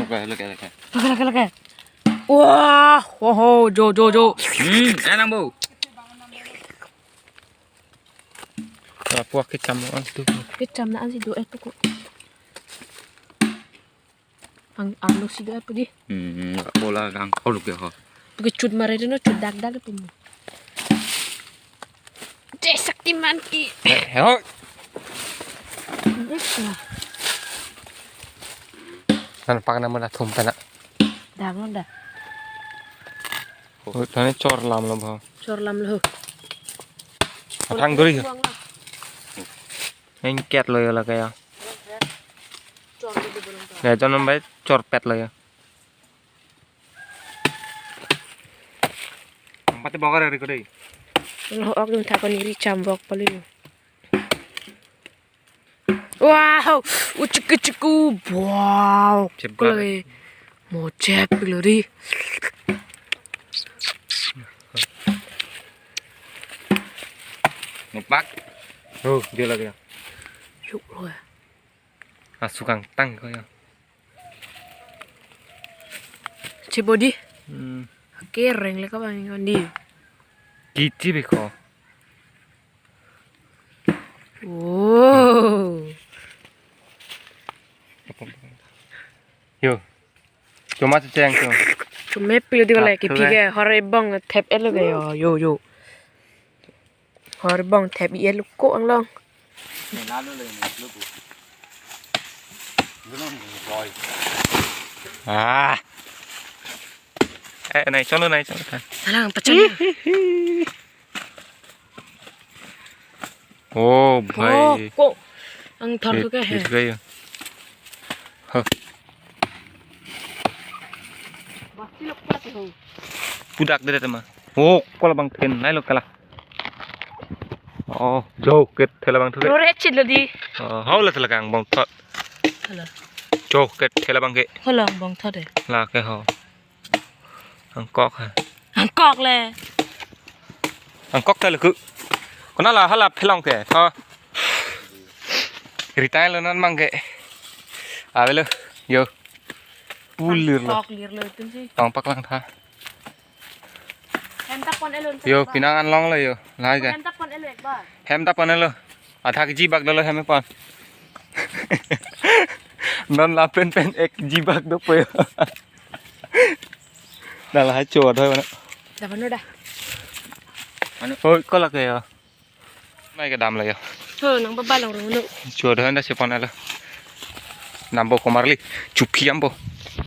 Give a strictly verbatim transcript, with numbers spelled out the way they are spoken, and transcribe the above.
Lake, lake, lake. Lake, lake, lake. Wah, ho, ho, jo, jo, jo. Hmm, enak, Bu. Wah, puak kecham lo an tu. Kecham na an si do-et tu ko. Ang arlo si do-et pu di. Hmm, bola kang kau lo ke ho. Pu kechut mare do no, chut dak dak pu mo. Jai Shaktiman ki. Eh, ho. Yes lah. Nan pak na mula thum tana. Dang lo da. Oh, tane chor lam lo bha. Chor lam lo. Athang duri. Buang lo. Engket lo ya lake ya. Chor lo di burung to. Ya, chor nambai chor pet lo ya. Ang pati bokar ya riko dei. Lo ok dum thakon iri cham bok pali. Wow, ucik ucik, wow. Chep ko lagi. Mo chep ko lagi. Nupak. Oh, dia lagi ya. Yuk lo ya. Asukang tang ko ya. Chebo di. Hmm. Oke, reng le ka bang ko di. Kichi beko. Wow. Yo. Cuma ceceng tu. Cuma pil di kalau Thap kipi tu, ke hor ebong thep-et lo ke yo, yo, yo. Hor ebong thep-et lo ko anglong. Ah. Eh, nai cholo, nai cholo kan. Alang pachan. Oh, bhai. Oh, ko. Ang thor tu ke he. Thir gaya. Huh. Basi lok pati ho. Pudak de tema. Oh, ko labang then nai lo kala. Oh, jo ke thela bang thu. Rore chit lo di. Oh, hau la thela kang bong thot. Hala. Jo ke thela bang ke. Hala bong thot de. La ke ho. Angkok ha. Angkok le. Angkok ta luku. Kona la hala phelong ke. Tho. Ritai lo non mang ke. Ave lo. Yo. Pulir lo. Angkok lir lo itum si. Tong pak lang tha. Hem ta pon-et lo. Yo, pinang anlong lo yo. Lai ke. Hem ta pon-et lo ekbar. Hem ta pon-et lo. Adha kg bak dolo hem pon. Non lapen pen ek kg bak dopo yo. Dah lah, hacho adhoi mana. Dah penuh dah. Oi, ko lake ya. Mai ke dam la ya. Ho, nang baba long rong nu. Cho adhoi dah si pon-et lo. Nambo komarli. Chupi ambo.